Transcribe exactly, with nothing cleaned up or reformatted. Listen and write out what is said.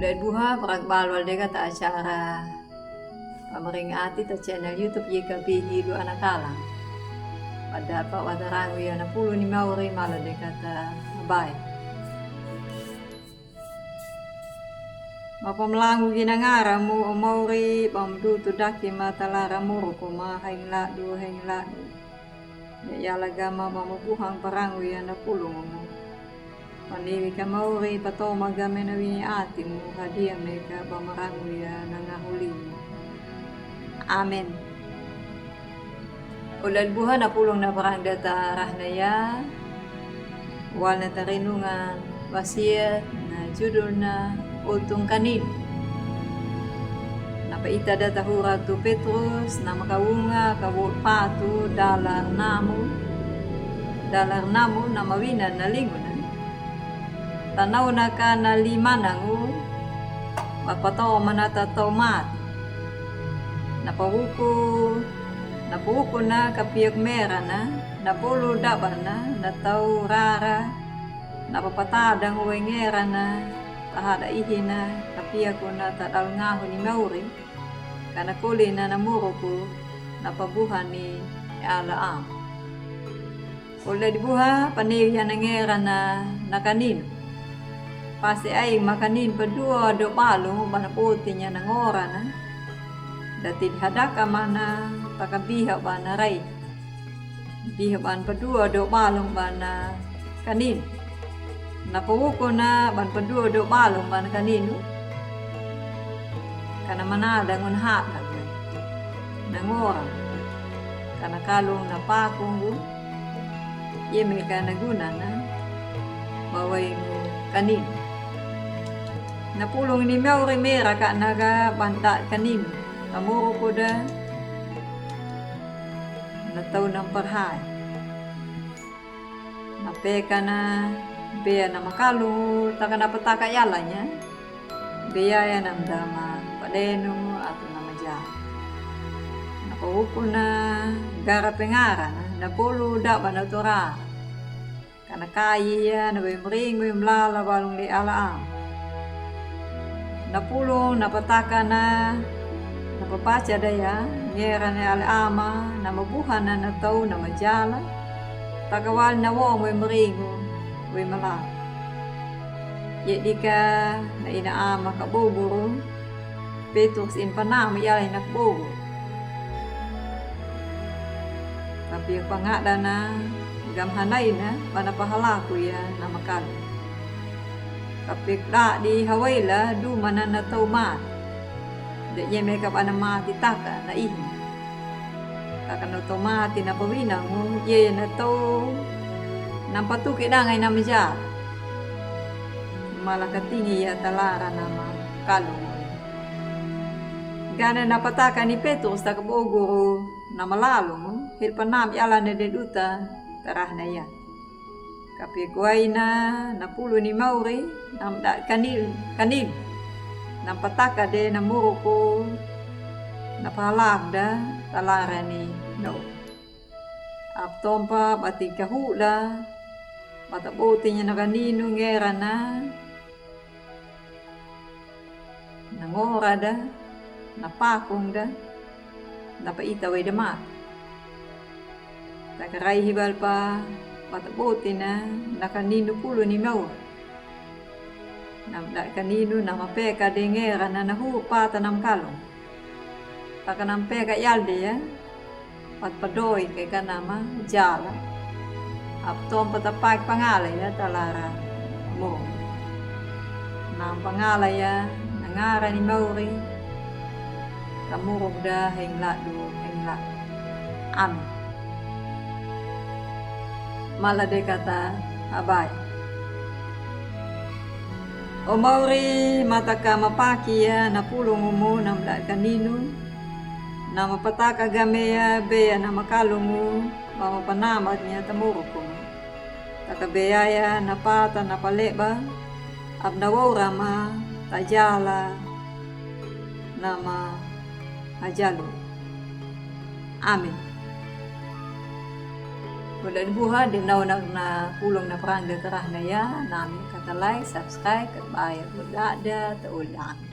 Dai buha, barang bal wal deka ta acara pamaringa ati ta channel YouTube Y K B Hindu Anakalang. Pada pa watarangu ya na pulu ni mauri, mala deka ta bai. Mapamalangu gi na ngaramu, o mauri, bamdutu daki ma talara muruku ma haingladu, haingladu. Ni yala gama bamabuhan parangu ya na pulungumu. Paniwi ka mauri, patoma ga me na wini atimu, hadia me ka bamarangu ya na ngahulimu. Amen. Ola buha na pulung na parang data rahna ya. Wal na tarenungan wasiat na judulna Otung Kaninu. Na paita data hura tu Petrus, na makaunga ka wot patu dalar namu, dalar namu na mawinan na linguna. Tanauna ka na limanangu, wa patomana ta tau mati. Na pauku, na paukuna ka piak merana, na bolu dabana, na tau rara, na papatadangu wengerana, tahada ihina, ka piakuna ta dal ngahu ni mauri, ka na kolina na muruku, na pabuhani ala am. Ola di buha, paniwi ya na ngerana na kaninu. Pasi ai ma kaninu padua do balung bana botinya na ngorana. Dati di hadaka mana, pakabiha bana rai. Biha bana padua do balung bana kaninu. Na paukuna bana padua do balung bana kaninu. Ka na manada ngun hada. Na ngora. Ka na kalung na pakungu. Ye me ka na gunana. Bawainu kaninu. Na pulung ni mauri mera ka na ga bana kaninu. Ka muruku da. Na tau na parhai. Na peka na bea na makalungu, taka na pataka yalanya. Bea ya na mdama padenu atu na maja. Na pauku na gara pengara na, na bolu daba na tora. Ka na kai ya na wemring wemlala balung le ala am. Na pulung na pataka na, na papaca da ya, ngera na ala ama, na mabuhana na tau na majala, taka wal na wong wemringu, wemlala. Ye dika na ina ama ka boguru, Petrus in panama yala ina ka boguru. Ka pia pangada na, gam hanaina, bana pahalaku ya na makalu. Ka pia dadi hawaila, dumana na tau mati. Da ye me ka bana mati taka na ihi. Taka na tau mati na pawinangu, ye na tau na patuki dangai na maja. Mala ka tingi ya talara na makalu. Gana na pataka ni Petrus taka boguru na malalungu, hir panam yala na de duta, tarahna ya. Ka pia kuwaina na pulu ni mauri, na mda kanil, kanil. Na pataka de na muruku, na palak da, talara ni no. Aptompa bati kahula, bata botinya na kaninu ngera na. Na ngora da, na pakung da, na paita wai da mati. Taka rai hibal pa, bata botina, na kaninu pulu ni mauri. Na mda kaninu, na mapeka de ngera na, na hu pata na makalu. Taka na mapeka yalde ya, Pat padoi ke ka na majala. Aptompa tapak pangala ya talara mo. Na pangala ya, na ngara ni mauri. Tamuruk da heng ladu, heng ladu. Amin. Mala de kata abai. O mauri, mataka mapaki ya na pulungumu na mda kaninu. Na mapataka game ya beya na makalungu, ba mapanambat nya tamurukumu. Taka beya ya na pata na paleba, abna waura ma tajala na mahajalu. Amin. Goda dibuha de naw na, na pulong na prang de tarahna ya, na mi kata like, subscribe, kat bayer goda da, ta odan.